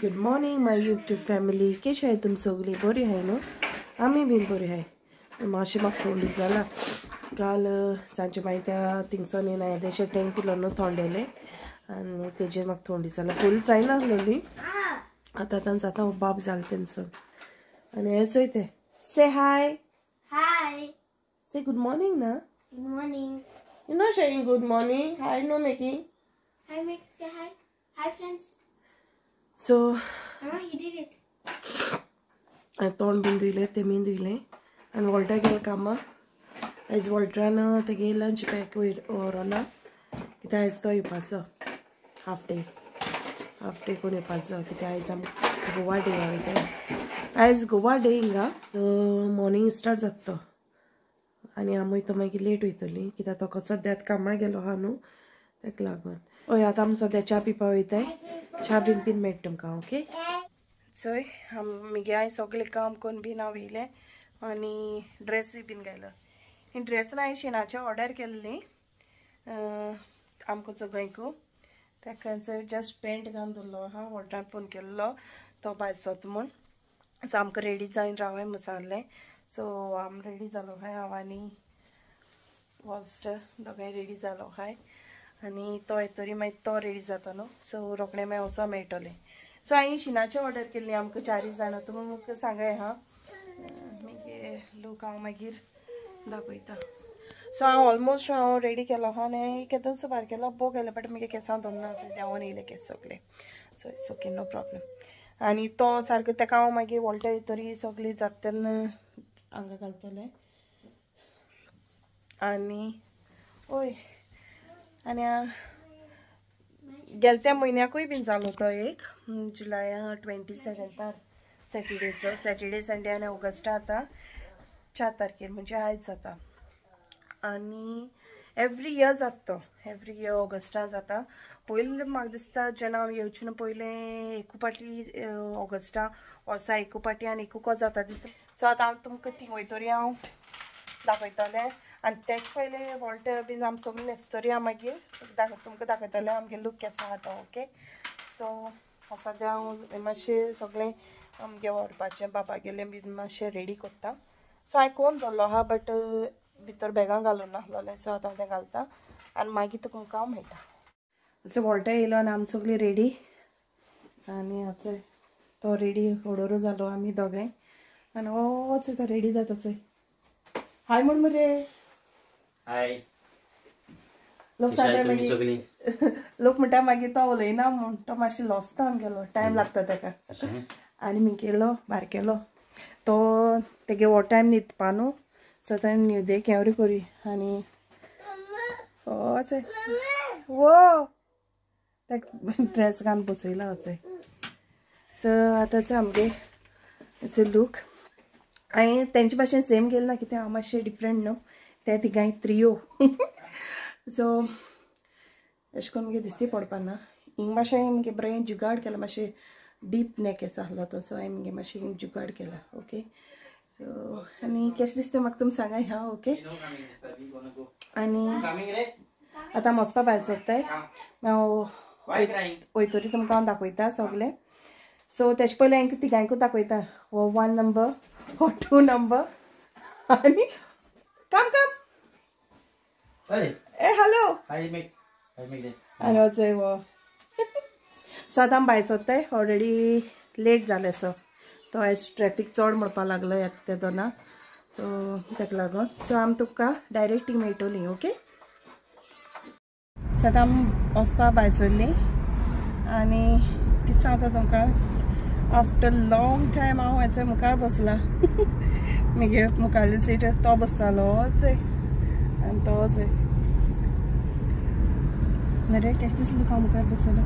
Good morning my YouTube family. कशी आहे तुम सगळी? बरी आहे न्हू? आमी बीन बरी आहे. मातशें म्हाका थंडी जाला. काल सांजे मागीर त्या थिंगसोन येयना येदेशें टँक पिलो न्हू थोंडेलें आनी तेजेर म्हाका थंडी जाला. फूल जायनासलेली, आतां आतां जाता बाब जाला तेंचो. आनी हें चोय तें से हाय हाय से गुड मॉर्निंग ना. Good morning. You not saying good morning. Hi no making. Hi make say hi. Hi friends. So Mama, you did it. तोंड बीन धुयलें, तें बीन धुयलें आनी वॉल्टा गेलें कामां. आयज वॉल्टरान तेगे लंच पॅक व्हरोना कित्याक आयज तो येवपाचो हाफ डे. हाफ डे कोण येवपाचो कित्याक आयज आमकां गोवा डे वयता. आयज गोवा डे हिंगा. सो मॉर्निंग स्टार्ट जाता तो आनी आमी वयता मागीर लेट वयतली कित्याक तो सद्याक कामां गेलो आहा न्हू तेका लागून. हय आतां आमी सद्या च्या पिवपा वयताय. च्या बीन पीन मेळटा तुमकां. ओके चोय मुगे हांवें सगळें काम करून बीन हांव येयलें आनी ड्रेसूय बीन घायलो. ही ड्रेस हांवें शिणाचे ऑर्डर केल्ली आमकां चोगयकू. ताका जस्ट पेंट घालून दवरलो आहा. वॉल्टरान फोन केल्लो तो भायर सोत म्हूण. सो आमकां रेडी जावन रावय म्हूण सांगलें. सो आम रेडी जालो आहाय. हांव आनी वॉल्स्टर दोगांय रेडी जालो आहाय. आनी तो येतरी मागीर तो रेडी जाता न्हू. सो रोखडें मागीर वचों मेळटलें. सो हांवें शिणाचे ऑर्डर केल्ली आमकां चारूय जाणां. तुमी म्हाका सांगाय हा मागीर लूक हांव मागीर दाखयता. सो हांव ऑलमोस्ट हांव रेडी केलो आहा आनी केदो सुबार केलो बो केलो बट मुगे केंसां दोन देंवोन येयले केंस सगळे. So it's okay no problem. आनी तो सारको ताका हांव मागीर वॉल्टा येतरी सगळी जाता तेन्ना हांगा घालतलें. आनी ओय आनी गेले त्या म्हयन्याकूय बीन जालो तो एक जुलया 27 सॅटर्डेचो. सॅटर्डे संडे आनी ऑगस्टा आतां 4 तारखेर म्हणजे आयज जाता. आनी एवरी इयर जाता तो. एवरी इयर ऑगस्टा जाता. पयलीं म्हाका दिसता जेन्ना हांव येवचें न्हू पयलें एकू पाटी ऑगस्टा वर्सा एकू पाटी आनी एकू जाता दिसता. सो आतां हांव तुमकां थिंग वयतरी हांव दाखयतलें. आनी तेच पयलें वॉल्टर बीन आमी सगळीं न्हेसतरी हांव मागीर तुमकां दाखयतलें आमगे लूक केसो आहा तो. ओके सो सद्या हांव मातशें सगळें आमगे व्हरपाचें बाबागेलें बीन मातशें रेडी करता. सो हांवें कोण दवरलो आहा बट भितर बॅगां घालून नासलोलें. सो आतां हांव तें घालता आनी मागीर तुमकां हांव मेळटा. सो वॉल्टर येयलो आनी आमी सगळीं रेडी. आनी आतां तो रेडी होडोरो जालो आमी दोगांय. आनी होच तो रेडी जाता चोय. हाय म्हण मरे. हाय. लोक मागीर लोक म्हणटा मागीर तो उलयना म्हूण तो मातशें लॉसता आमगेलो टायम लागता ताका. आनी मिगेलो बारकेलो तो तेगे हो टायम न्हिदपा न्हू. सो ताणें न्हिदे केवरी करी. आनी होच वो ताका ड्रेस घालून बसयला होच. सो आतांच आमगे it's look. हांवें तेंचे भाशेन सेम केलें ना कित्याक हांव मातशें डिफरंट न्हू. ते तिगांय त्रियो. सो अशें करून मुगे दिसती पडपा ना. हिंग मातशें हांवें मुगे बरें जुगाड केलां. मातशें डीप नेक आसलो तो. सो हांवें मुगे मातशें जुगाड केला. ओके सो आनी केशें दिसता म्हाका तुमी सांगाय हा. ओके आनी आतां आमी वचपा भायर सोदताय. हांव वयतरी तुमकां हांव दाखयता सगळें. सो तेजे पयलीं हांवें तिगांयकूय दाखयता. हो 1 नंबर, हो 2 नंबर आनी काम काम ए हॅलो आनी वचय हो. सो आतां आमी भायर सोदताय. ऑलरेडी लेट जालें. सो तो आयज ट्रॅफीक चड म्हणपाक लागलो येता ते दोना. सो ताका लागून सो आमी तुका डायरेक्ट थिंग मेळटली. ओके सो आतां आमी वचपा भायर सरलीं. आनी कितें सांगता तुमकां आफ्टर लॉंग टायम हांव हेच्या मुखार बसलां. मुगे मुखारली सीट तो बसतालो चोय आनी तो चोय रे केशें दिसलें तुका मुखार बसलो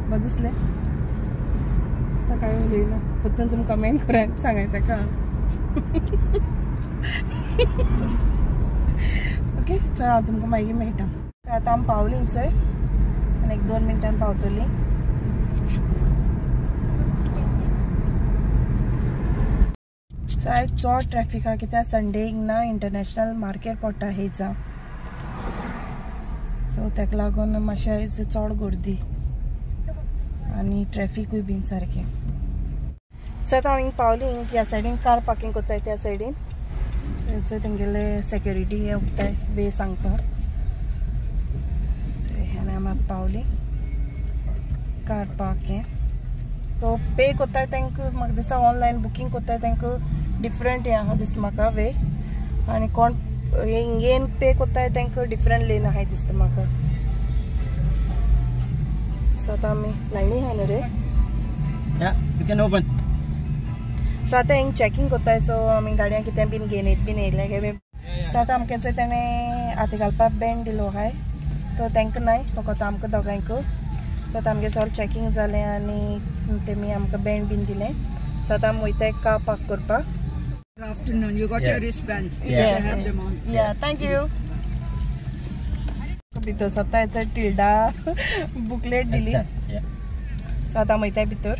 बरें दिसलें. कांय उलयना परतून तुमी कमेंट करात सांगाय ताका. ओके चल हांव तुमकां मागीर मेळटा. आतां आमी पावलीं चोय आनी एक 2 मिनटान पावतलीं. सो आयज चड ट्रॅफीक आहा कित्याक संडे हिंगा इंटरनॅशनल मार्केट पडटा हेजा. सो ताका लागून मातशें आयज चड गर्दी. आनी ट्रॅफिकूय बीन सारकें. सो आतां हांव हिंग पावली. हिंग ह्या सायडीन कार पार्किंग कोत्ताय त्या सायडीन. सो तेंगेले सेक्युरिटी हे उरताय वे सांगपाक. सो ह्यान आमी पावली कार पार्क हें. सो पे कोत्ताय तांकां म्हाका दिसता ऑनलायन बुकींग कोत्ताय तांकां डिफरंट हें आहा दिसता म्हाका वे. आनी कोण हिंगेन पे कोत्ताय तांकां डिफरंट लेन आहाय दिसता म्हाका. सो आतां आमी लायनी आहा न्हू रे? You can open. सो आतां हिंग चॅकिंग कोत्ताय. सो आमी गाडयां कितें बीन घेवन येत बीन येयले काय. सो आतां आमकां तेणें हाती घालपाक बँड दिलो आहाय तो तांकां नाय फकत आमकां दोगांयक. सो आतां आमगें सगळें चॅकिंग जालें आनी तेमी आमकां बँड बीन दिलें. सो आतां आमी वयताय कार पार्क करपाक. Good afternoon. You got your wristbands. Yeah. You have them on. Yeah, thank you. भितर सत्ता याचा टिल्डा बुकलेट दिली. सो आतां वयताय भितर.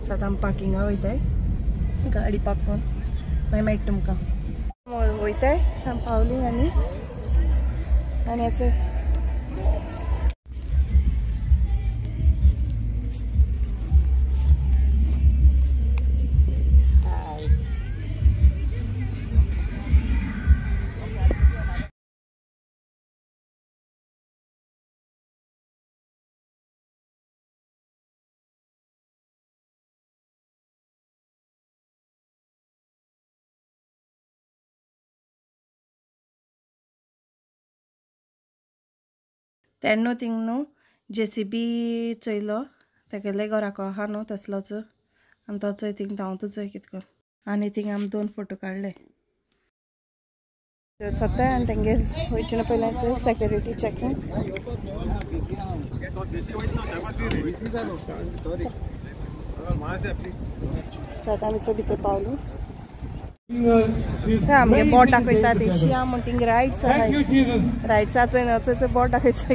सो आतां आमी पार्किंगा वयताय गाडी पार्क करून मागीर मेळटा तुमकां. वयताय आमी पावली आनी आनी याचे तेन्ना थिंग न्हू जेसीबी चोयलो तेगेले घराको आहा न्हू तसलोच आनी तो चोय थिंग धांवता चोय कितें करून. आनी थिंग आमी 2 फोटो काडले. सोदताय आनी तेंगे वयचे पयलीं सेक्युरिटी चॅकिंग. सो आतां आमी भितर पावली. आमगे बोट दाखयता एशिया म्हण थिंग रायड्स आहाय. रायड्सा चोय चोय बोट दाखयता.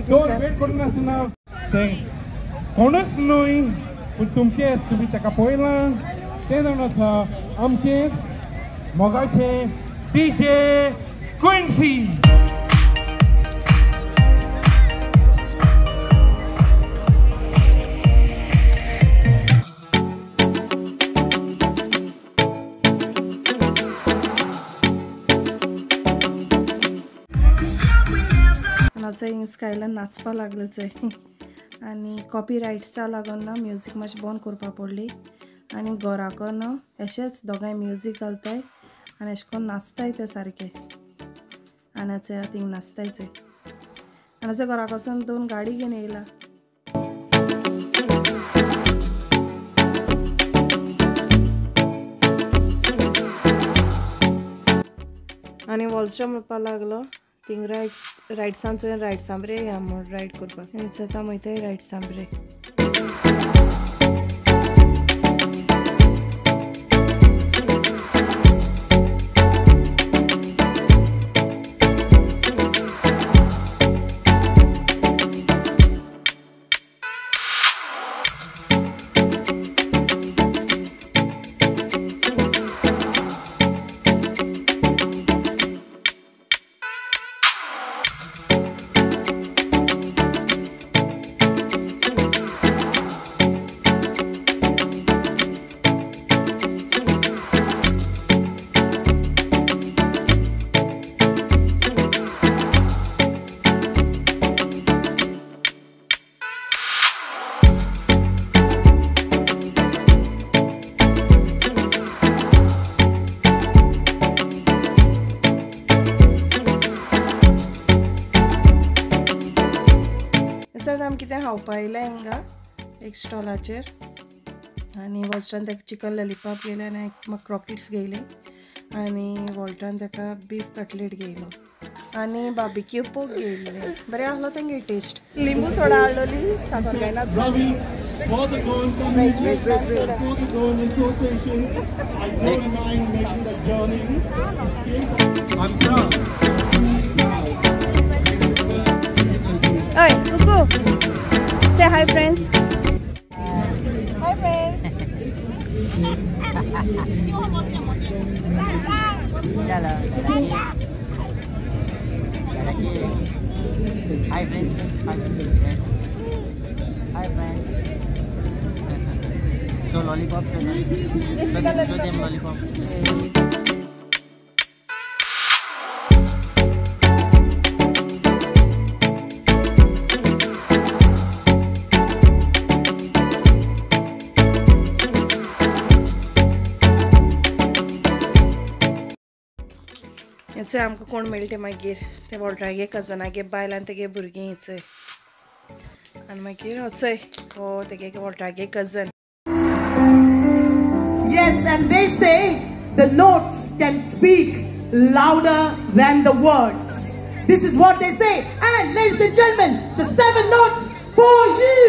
कोणूच न्हय पूण तुमचेच तुमी ताका पळयलां तें जावन आसा आमचेच मोगाचे डीजे क्विन्सी. हिंग स्कायलान नाचपा लागलो चोय. आनी कॉपी रायट्सा लागून ना म्युजीक मातशें बंद करपा पडली. आनी घराको न्हू अशेंच दोगांय म्युजीक घालताय आनी अशें करून नाचताय ते सारके. आनी चोय थिंग नाचताय चोय. आनी चोय घराक वचून 2 गाडी घेवन येयला. आनी वॉलस्ट्रॉम म्हणपाक लागलो थिंग रायड्स रायड्सान चोय रायड्सां बरे या म्हूण रायड करपाक. आतां वयताय रायड्सां बरे. आमी कितें खावपा येयलें हिंगा एक स्टॉलाचेर. आनी वॉल्स्टान ताका चिकन लॉलीपॉप घेयलें आनी म्हाका क्रॉकेट्स घेयले. आनी वॉल्टान ताका बीफ कटलेट घेयलो आनी बार्बिक्यू पोक घेयल्लें. बरें आसलो तेंगे टेस्ट. लिंबू सोडा हाडलोली Oi, Kuku. Say hi, friends. Hi, friends. Chalo. Hi friends. Hi friends. Hi friends. So lollipop. Show them lollipop. हेचय आमकां कोण मेळटा मागीर ते वॉल्टरागे कजनागे बायल आनी तेगे भुरगीं हेचय आनी मागीर हचय हो तेगे वॉल्टरागे cousin. Yes, and they say the notes can speak louder than the words. This is what they say. And ladies and gentlemen, the 7 notes for you.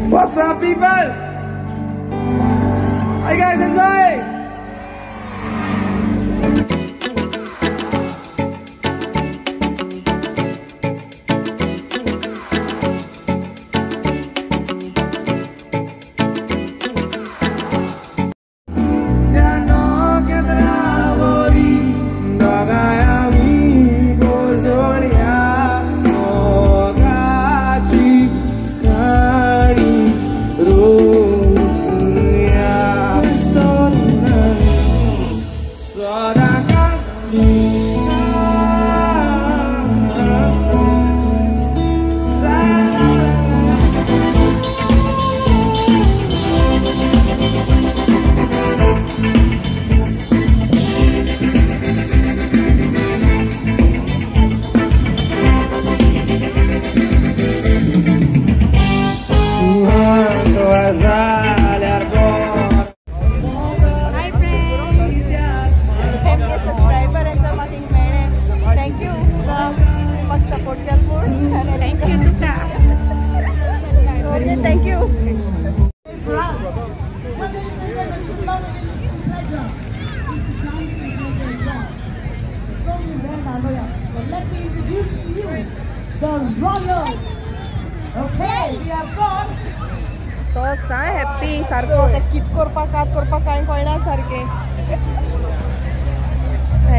What's up, people? Are you guys enjoying? Thank you. Let me introduce to you the royal. Okay, we have got. तो सा happy सारको कित करपाक कात करपाक कांय कळना सारकें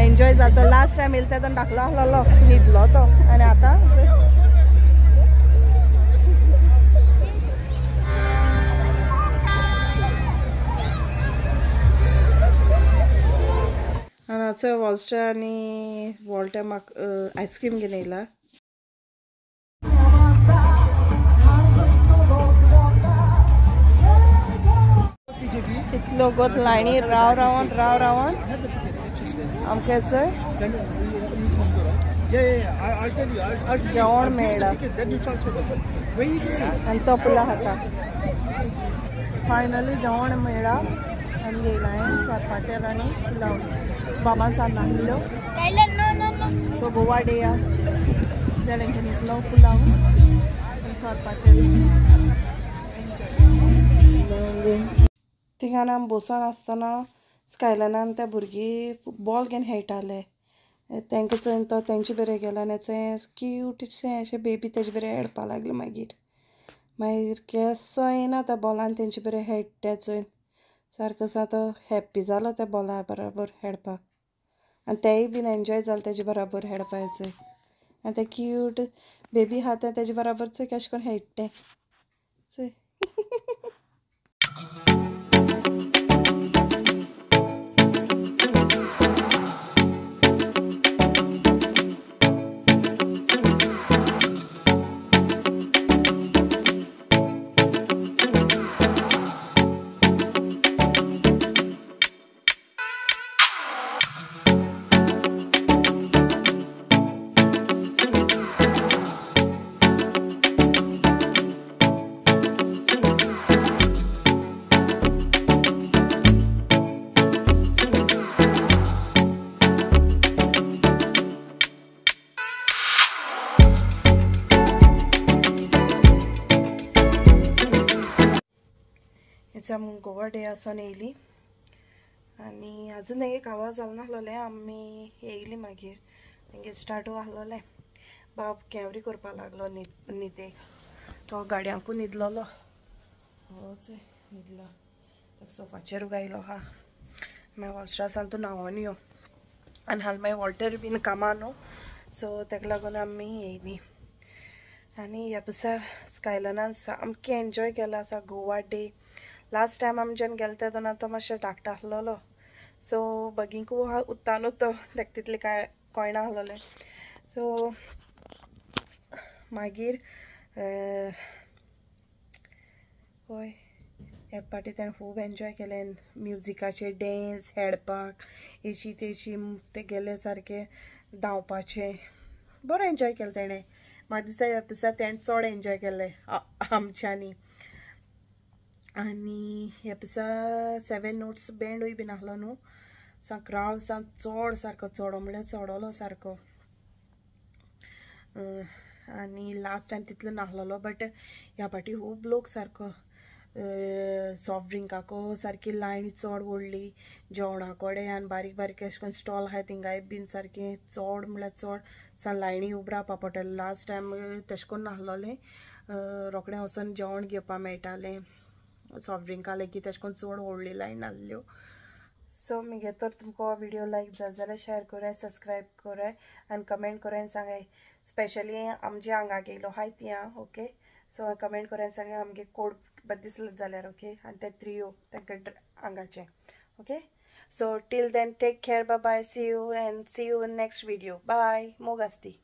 एन्जॉय जाता. लास्ट टायम येयलो तेन्ना धाकलो आसलेलो न्हिदलो तो आनी आतां हांगासर वॉल्स्टर आनी वॉल्टर म्हाका आयस्क्रीम घेवन येयला. इतलो गोत लायनी राव रावन राव रावन आमकां जेवण मेळ्ळा आनी तो पुलाव खाता. फायनली जेवण मेळ्ळा आनी घेयला हांवें सोरपाटेल आनी पुलाव. बाबान सान्नां दिल्यो. सो गोवा डे आ जाल्यार तेंच्यांनी इतलो पुलाव आनी सोरपाटेल. थिंगान आमी बसून आसतना स्कायलायनान ते भुरगीं बॉल घेवन खेळटाले. तांकां चोयन तो तेंचे बरें गेलो आनी क्यूटशें अशें बेबी तेजे बरें खेळपाक लागलें. मागीर मागीर केसो येना त्या बॉलान तेंचे बरें खेळटा चोयन सारको तो हॅप्पी जालो त्या बॉला बराबर खेळपाक आनी तेय बीन एन्जॉय जालें तेजे बराबर खेळपाचें. आनी तें क्यूट बेबी आहा तें तेजे बराबर चोय कशें करून खेळटा चोय. हेच आमी गोवा डे आसोन येयली आनी अजून तेंगे कावा जाल नासलोलें आमी येयली मागीर तेंगे स्टार्ट आहलोलें. बाब केवरी करपाक लागलो न्हिदेक, तो गाडयांकू न्हिदलोलो होच न्हिदलो, ताका सोफाचेर गायलो आहा. मागीर वॉल्स्टर सान तूं न्हांवोन यो आनी हाल मागीर वॉल्टर बीन कामां न्हू, सो ताका लागून आमी येयली. आनी ह्या दिसा स्कायलनान सामकें एन्जॉय केला आसा गोवा डे. लास्ट टायम आमी जेन्ना गेले तेन्ना तो मातशें धाकटो आसलेलो, सो बगींकू उत्ता न्हू तो ताका तितलें कांय कळना आसलोलें. सो मागीर हय ह्या पाटी तेणें खूब एन्जॉय केलें, म्युजिकाचेर डेंस हेडपाक हेशी तेशी ते गेले सारके धांवपाचें, बरो एन्जॉय केलें तेणें. म्हाका दिसता ह्या दिसा तेणें चड एन्जॉय केलें आमच्यांनी. आनी ह्या दिसा 7 नोट्स बँडूय बीन आसलो न्हू, सा क्रावड सा चड सारको चडो म्हणल्यार चडोलो सारको. आनी लास्ट टायम तितलो नासलोलो, बट ह्या पाटी खूब लोक सारको सॉफ्ट ड्रिंकाको सारकी लायन चड व्हडली, जेवणा कडेन आनी बारीक बारीक अशें करून स्टॉल आहाय थिंगाय बीन सारकें चड म्हणल्यार चड सा लायनी उब रावपा पडटालें. लास्ट टायम तशें करून नासलोलें, रोखडें वचोन जेवण घेवपा मेळटालें, सॉफ्ट ड्रिंका लेगीत तशें करून चड व्हडली लायन नासल्यो. सो मुगे तर तुमकां हो विडियो लायक जाल जाल्यार शेअर कराय, सबस्क्रायब कराय आनी कमेंट कराय आनी सांगाय, स्पेशली आमचे हांगा गेलो आहाय ती आं. ओके, सो कमेंट कराय सांगाय आमगे कोड बरें दिसलें जाल्यार. ओके, आनी ते त्रियो तांकां हांगाचे. Okay, so till then take care, bye bye, see you and see you in next video. Bye, मोग आसती.